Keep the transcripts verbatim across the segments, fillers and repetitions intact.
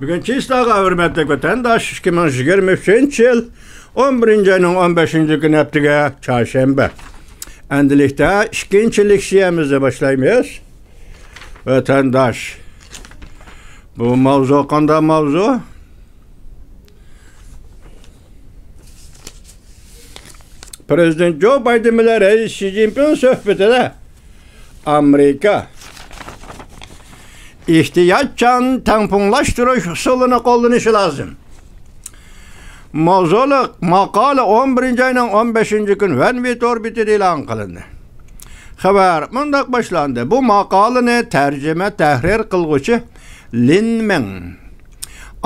بۈگۈن چىسلاغا ھۆرمەتلىك ۋەتەنداش، ئىككى مىڭ يىگىرمە ئۈچىنچى يىل ئون بىرىنچى ئاينىڭ ئون بەشىنچى كۈنى، ھەپتىگە چارشەنبە. ئەمدىلىكتە ئىككىنچى لېكسىيەمىزنى باشلايمىز. ۋەتەنداش، بۇ ماۋزۇ قانداق ماۋزۇ؟ پىرېزىدېنت جو بايدېن بىلەن رەئىس شى جىنپىڭ سۆھبىتىدە ئامېرىكا ئېھتىياتچان تەڭپۇڭلاشتۇرۇش ئۇسۇلىنى قوللىنىشى لازىم. ماۋزۇلۇق ماقالە ئون بىرىنچى ئاينىڭ ئون بەشىنچى كۈنى ۋەن ۋېي تور بېتىدە ئېلان قىلىندى. خەۋەر مۇنداق باشلاندى. بۇ ماقالىنى تەرجىمە، تەھرىر قىلغۇچى لىن مېڭ.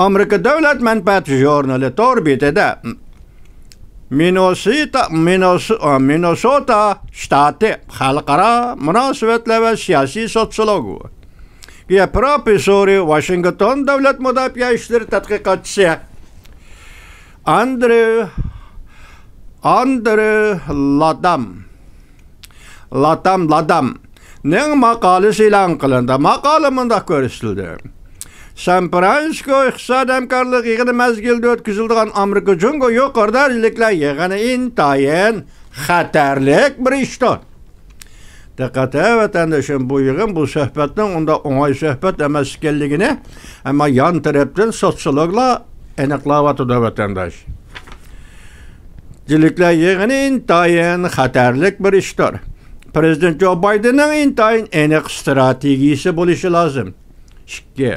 ئامېرىكا دۆلەت مەنپەئەت ژۇرنىلى تور بېتىدە مىنوسىتا، مىنوس-، ئا، مىنوسوتا شتاتى خەلقئارا مۇناسىۋەتلەر ۋە سىياسىي سوتسىيولوگىيە پروفېسسورى، ۋاشىنگتون دۆلەت مۇداپىئە ئىشلىرى تەتقىقاتچىسى ئاندرې، ئاندرې لادام، لاتام، لادامنىڭ ماقالىسى ئېلان قىلىندى. ماقالە مۇنداق كۆرسىتىلدى. سان فرانسىسكو ئىقتىسادىي ھەمكارلىق يىغىنى مەزگىلىدە ئۆتكۈزۈلىدىغان ئامېرىكا جۇڭگو يۇقىرى دەرىجىلىكلەر يىغىنى ئىنتايىن خەتەرلىك بىر ئىشتۇر. دىققەت ھە، ۋەتەندىشىم، بۇ يىغىن، بۇ سۆھبەتنىڭ ئۇنداق ئوڭاي سۆھبەت ئەمەس ئىكەنلىكىنى، ئەمما يان تەرەپتىن سوتسىيولوگلار ئېنىقلاۋاتىدۇ، ۋەتەنداش. دىلىكلەر يىغىنى ئىنتايىن خەتەرلىك بىر ئىشتۇر. پىرېزىدېنت جو بايدېننىڭ ئىنتايىن ئېنىق ئىستراتېگىيىسى بولۇشى لازىم. ئىككى،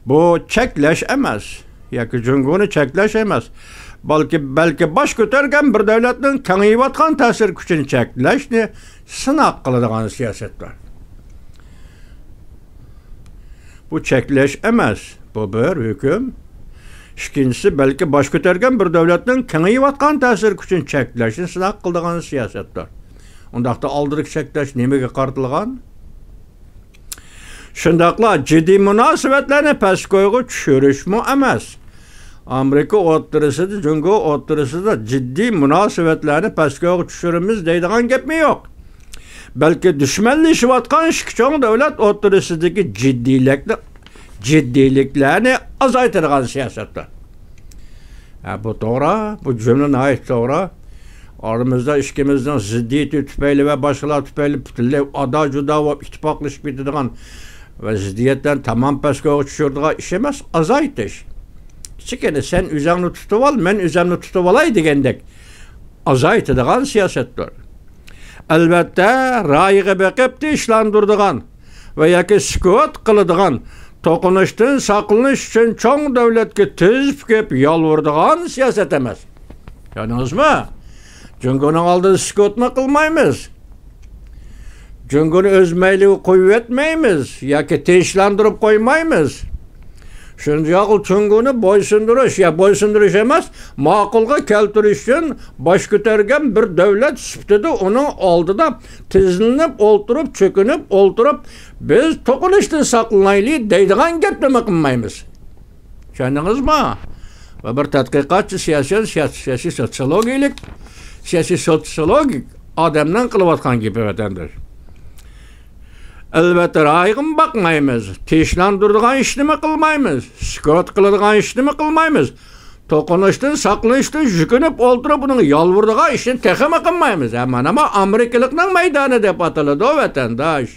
بۇ چەكلەش ئەمەس ياكى جۇڭگونى چەكلەش ئەمەس، بەلكى، بەلكى باش كۆتۈرگەن بىر دۆلەتنىڭ كېڭىيىۋاتقان تەسىر كۈچىنى چەكلەشنى سىناق قىلىدىغان سىياسەتتۇر. بۇ چەكلەش ئەمەس، بۇ بىر ھۆكۈم. ئىككىنچىسى، بەلكى باش كۆتۈرگەن بىر دۆلەتنىڭ كېڭىيىۋاتقان تەسىر كۈچىنى چەكلەشنى سىناق قىلىدىغان سىياسەتتۇر. ئۇنداقتا ئالدىدىكى چەكلەش نېمىگە قارىتىلغان؟ شۇنداقلا جىددىي مۇناسىۋەتلەرنى پەسكويغا چۈشۈرۈشمۇ ئەمەس. ئامېرىكا ئوتتۇرىسىدا، جۇڭگو ئوتتۇرىسىدا جىددىي مۇناسىۋەتلەرنى پەسكويغا چۈشۈرىمىز دەيدىغان گەپمۇ يوق. بەلكى دۈشمەنلىشىۋاتقان ئىككى چوڭ دۆلەت ئوتتۇرىسىدىكى جىددىيلىكنى، جىددىيلىكلەرنى ئازايتىدىغان سىياسەتتۇر. ھە، بۇ توغرا، بۇ جۈملە ناھايىتى توغرا. ئارىمىزدا ئىككىمىزنىڭ زىددىيىتى تۈپەيلى ۋە باشقىلار تۈپەيلى پۈتۈنلەي ئادا-جۇدا بولۇپ ئىتتىپاقلىشىپ كېتىدىغان ۋە زىددىيەتلەرنى تامام پەسكويغا چۈشۈرىدىغان ئىش ئەمەس، ئازايتىش. كىچىككىنە سەن ئۆزۈڭنى تۇتۇۋال، مەن ئۆزۈمنى تۇتۇۋالاي دېگەندەك ئازايتىدىغان سىياسەتتۇر. ئەلۋەتتە، رايىغا بېقىپ تىنچلاندۇرىدىغان ۋە ياكى سۈكۈت قىلىدىغان، توقۇنۇشتىن ساقلىنىش ئۈچۈن چوڭ دۆلەتكە تىز پۈكۈپ يالۋۇرىدىغان سىياسەت ئەمەس. چۈشەندىڭىزمۇ؟ جۇڭگونىڭ ئالدىدا سۈكۈتمۇ قىلمايمىز. جۇڭگونى ئۆز مەيلىگە قويۇۋەتمەيمىز ياكى تىنچلاندۇرۇپ قويمايمىز. شۇنداقلا جۇڭگونى بويسۇندۇرۇش، يا بويسۇندۇرۇش ئەمەس، ماقۇلغا كەلتۈرۈش ئۈچۈن باش كۆتۈرگەن بىر دۆلەت سۈپىتىدە ئۇنىڭ ئالدىدا تىزلىنىپ ئولتۇرۇپ، چۆكۈنۈپ ئولتۇرۇپ، بىز توقۇنۇشتىن ساقلىنايلى دەيدىغان گەپنىمۇ قىلمايمىز. چۈشەندىڭىزمۇ؟ ۋە بىر تەتقىقاتچى، سىياسىيون، سىياسىي، سىياسىي سوتسىيولوگىيىلىك، سىياسىي سوتسىيولوگىك ئادەمنىڭ قىلىۋاتقان گېپى، ۋەتەنداش. ئەلۋەتتە، رايىغىمۇ باقمايمىز، تىنچلاندۇرىدىغان ئىشنىمۇ قىلمايمىز، سۈكۈت قىلىدىغان ئىشنىمۇ قىلمايمىز. توقۇنۇشتىن ساقلىنىشتىن چېكىنىپ ئولتۇرۇپ، ئۇنىڭ يالۋۇرىدىغان ئىشىنى تېخىمۇ قىلمايمىز. ھە، مانا، مانا ئامېرىكىلىقنىڭ مەيدانى دەپ ئاتىلىدۇ، ۋەتەنداش.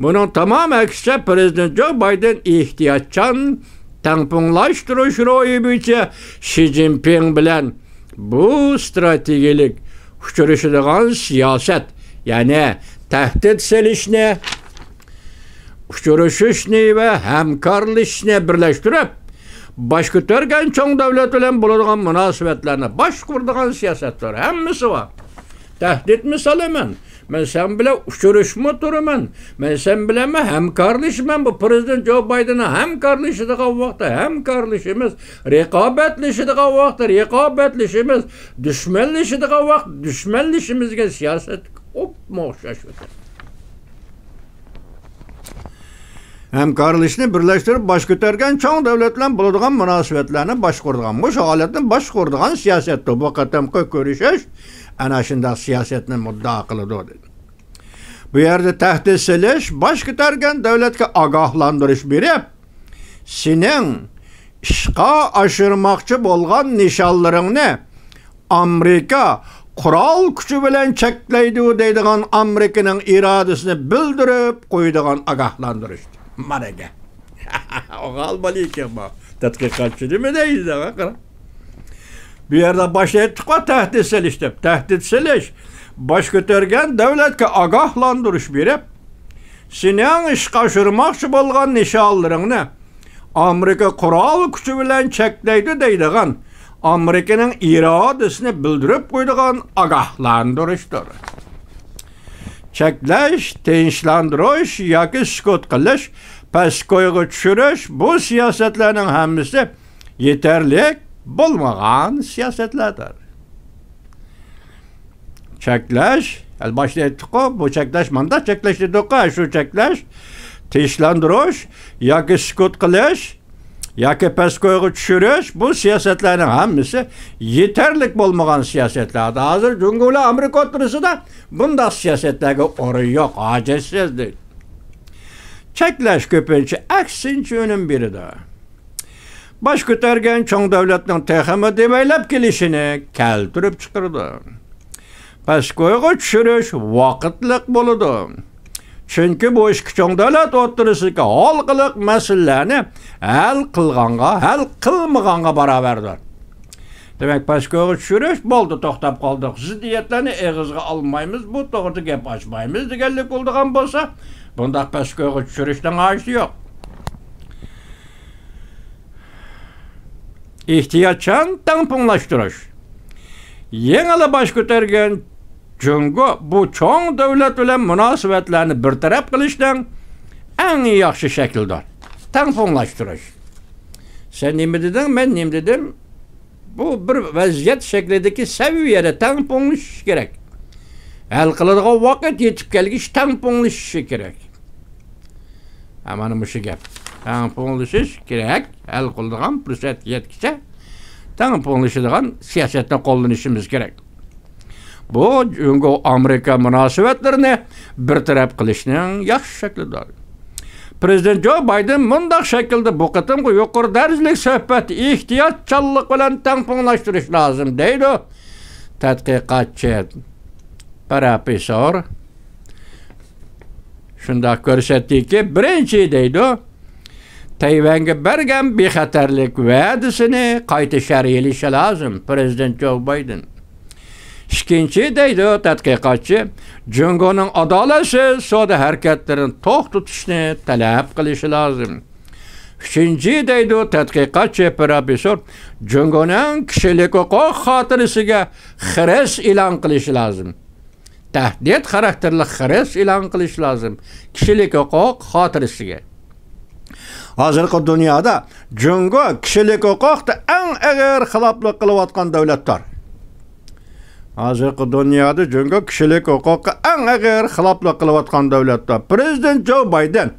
بۇنىڭ تامامى ئەكسىچە، پىرېزىدېنت جو بايدېن ئېھتىياتچان تەڭپۇڭلاشتۇرۇش روھى بويىچە شى جىنپىڭ بىلەن بۇ ئىستراتېگىيەلىك ئۇچرىشىدىغان سىياسەت، يەنى تەھدىت سېلىشنى، ئۇچرىشىشنى ۋە ھەمكارلىشىشنى بىرلەشتۈرۈپ، باش كۆتۈرگەن چوڭ دۆلەت بىلەن بولىدىغان مۇناسىۋەتلەرنى باشقۇرىدىغان سىياسەتتۇر. ھەممىسى بار. تەھدىتمۇ سالىمەن. مەن سەن بىلەن ئۇچرىشىپمۇ تۇرىمەن. مەن سەن بىلەنمۇ ھەمكارلىشىمەن. بۇ پىرېزىدېنت جو بايدېننىڭ ھەمكارلىشىدىغان ۋاقتى ھەمكارلىشىمىز، رىقابەتلىشىدىغان ۋاقتى رىقابەتلىشىمىز، دۈشمەنلىشىدىغان ۋاقتى دۈشمەنلىشىمىز دېگەن سىياسەتكە ئوپمۇ ئوخشاش ئۆتىدۇ. ھەمكارلىشىشنى بىرلەشتۈرۈپ، باش كۆتۈرگەن چوڭ دۆلەت بىلەن بولىدىغان مۇناسىۋەتلەرنى باشقۇرىدىغان، مۇشۇ ھالەتنى باشقۇرىدىغان سىياسەتتۇر. بۇ قېتىمقى كۆرۈشۈش ئەنە شۇنداق سىياسەتنى مۇددىئا قىلىدۇ، دېدى. بۇ يەردە تەھدىت سېلىش، باش كۆتۈرگەن دۆلەتكە ئاگاھلاندۇرۇش بېرىپ، سېنىڭ ئىشقا ئاشۇرماقچى بولغان نىشانلىرىڭنى ئامېرىكا قورال كۈچى بىلەن چەكلەيدۇ دەيدىغان ئامېرىكىنىڭ ئىرادىسىنى بىلدۈرۈپ قويىدىغان ئاگاھلاندۇرۇش. مانا گەپ. ئوغال بالا ئىكەن بۇ. تەتقىقاتچى نېمە دەيدۇ؟ قارا. بۇ يەردە باشتا ئېيتتۇققۇ، تەھدىت سېلىش دەپ. تەھدىت سېلىش، باش كۆتەرگەن دۆلەتكە ئاگاھلاندۇرۇش بېرىپ، سېنىڭ ئىشقا ئاشۇرماقچى بولغان نىشانلىرىڭنى ئامېرىكا قورال كۈچى بىلەن چەكلەيدۇ دەيدىغان، ئامېرىكىنىڭ ئىرادىسىنى بىلدۈرۈپ قويىدىغان ئاگاھلاندۇرۇشتۇر. چەكلەش، تىنچلاندۇرۇش ياكى سۈكۈت قىلىش، پەسكويغا چۈشۈرۈش، بۇ سىياسەتلەرنىڭ ھەممىسى يېتەرلىك بولمىغان سىياسەتلەردۇر. چەكلەش، ھەل باشتا ئېيتتۇققۇ، بۇ چەكلەش، مانداق چەكلەش دېدۇققۇ، شۇ چەكلەش، تىنچلاندۇرۇش ياكى سۈكۈت قىلىش ياكى پەسكويغا چۈشۈرۈش، بۇ سىياسەتلەرنىڭ ھەممىسى يېتەرلىك بولمىغان سىياسەتلەر. ھازىر جۇڭگو بىلەن ئامېرىكا ئوتتۇرىسىدا بۇنداق سىياسەتلەرگە ئورۇن يوق، ھاجەتسىز دەيدۇ. چەكلەش كۆپىنچە ئەكسىنچە ئۈنۈم بېرىدۇ. باش كۆتەرگەن چوڭ دۆلەتنىڭ تېخىمۇ دېۋەيلەپ كېلىشىنى كەلتۈرۈپ چىقىرىدۇ. پەسكويغا چۈشۈرۈش ۋاقىتلىق بولىدۇ. چۈنكى بۇ ئىككى چوڭ دۆلەت ئوتتۇرىسىدىكى ھالقىلىق مەسىلىلەرنى ھەل قىلغانغا، ھەل قىلمىغانغا باراۋەردۇر. دېمەك، پەسكويغا چۈشۈرۈش، بولدى، توختاپ قالدۇق. زىددىيەتلەرنى ئېغىزغا ئالمايمىز، بۇ توغرىدا گەپ ئاچمايمىز دېگەنلىك بولىدىغان بولسا، بۇنداق پەسكويغا چۈشۈرۈشنىڭ ھاجىتى يوق. ئېھتىياتچان تەڭپۇڭلاشتۇرۇش. يېڭىلا باش كۆتەرگەن جۇڭگو بۇ چوڭ دۆلەت بىلەن مۇناسىۋەتلەرنى بىر تەرەپ قىلىشنىڭ ئەڭ ياخشى شەكلىدۇر. تەڭپۇڭلاشتۇرۇش. سەن نېمە دېدىڭ، مەن نېمە دېدىم؟ بۇ بىر ۋەزىيەت شەكلىدىكى سەۋىيەدە تەڭپۇڭلىشىش كېرەك. ھەل قىلىدىغان ۋاقىت يېتىپ كەلگىچە تەڭپۇڭلىشىشى كېرەك. ھە، مانا مۇشۇ گەپ. تەڭپۇڭلىشىش كېرەك. ھەل قىلىدىغان پۇرسەت يەتكىچە تەڭپۇڭلىشىدىغان سىياسەتنى قوللىنىشىمىز كېرەك. بۇ جۇڭگو ئامېرىكا مۇناسىۋەتلىرىنى بىر تەرەپ قىلىشنىڭ ياخشى شەكلىدۇر. پىرېزىدېنت جو بايدېن مۇنداق شەكىلدە بۇ قېتىمقى يۇقىرى دەرىجىلىك سۆھبەتتە ئېھتىياتچانلىق بىلەن تەڭپۇڭلاشتۇرۇش لازىم دەيدۇ تەتقىقاتچى پروفېسسور. شۇنداق كۆرسەتتىكى، بىرىنچى دەيدۇ، تەيۋەنگە بەرگەن بىخەتەرلىك ۋەدىسىنى قايتا شەرھلىشى لازىم، پىرېزىدېنت جو بايدېن. ئىككىنچى دەيدۇ تەتقىقاتچى، جۇڭگونىڭ ئادالەتسىز سودا ھەرىكەتلىرىنى توختىتىشنى تەلەپ قىلىشى لازىم. ئۈچىنچى دەيدۇ تەتقىقاتچى پروفېسسور، جۇڭگونىڭ كىشىلىك ھوقۇق خاتىرىسىگە خىرىس ئېلان قىلىشى لازىم. تەھدىت خاراكتېرلىك خىرىس ئېلان قىلىش لازىم كىشىلىك ھوقۇق خاتىرىسىگە. ھازىرقى دۇنيادا جۇڭگو كىشىلىك ھوقۇقتا ئەڭ ئېغىر خىلاپلىق قىلىۋاتقان دۆلەتتۇر. ھازىرقى دۇنيادا جۇڭگو كىشىلىك ھوقۇققا ئەڭ ئېغىر خىلاپلىق قىلىۋاتقان دۆلەتتۇر. پىرېزىدېنت جو بايدېن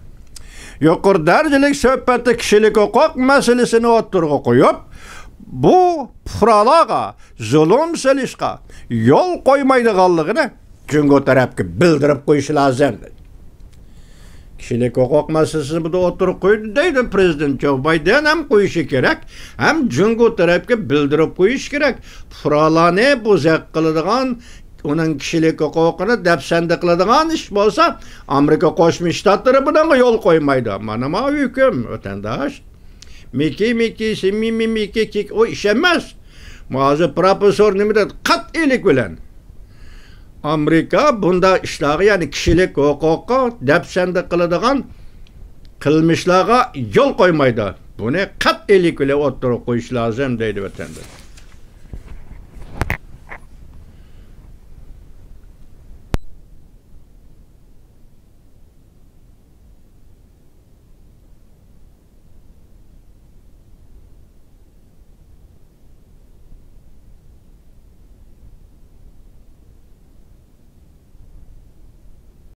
يۇقىرى دەرىجىلىك سۆھبەتتە كىشىلىك ھوقۇق مەسىلىسىنى ئوتتۇرىغا قويۇپ، بۇ پۇقرالارغا زۇلۇم سېلىشقا يول قويمايدىغانلىقىنى جۇڭگو تەرەپكە بىلدۈرۈپ قويۇشى لازىم. كىشىلىك ھوقۇق مەسىلىسىنى بۇ ئوتتۇرىغا قويدى دەيدۇ پىرېزىدېنت جو بايدېن، ھەم قويۇشى كېرەك، ھەم جۇڭگو تەرەپكە بىلدۈرۈپ قويۇشى كېرەك. پۇقرالارنى بوزەك قىلىدىغان، ئۇنىڭ كىشىلىك ھوقۇقىنى دەپسەندە قىلىدىغان ئىش بولسا، ئامېرىكا قوشما شتاتلىرى بۇنىڭغا يول قويمايدۇ. مانا ما ھۆكۈم، ۋەتەنداش. مىكى مىكى، سىمى مىمىكى، كىك، ئۇ ئىش ئەمەس. ھازىر پروفېسسور نېمە دېدى؟ قەتئىيلىك بىلەن ئامېرىكا بۇنداق ئىشلارغا، يەنى كىشىلىك ھوقۇققا دەپسەندە قىلىدىغان قىلمىشلارغا يول قويمايدۇ. بۇنى قەتئىيلىك بىلەن ئوتتۇرىغا قويۇش لازىم، دەيدۇ ۋەتەنداش.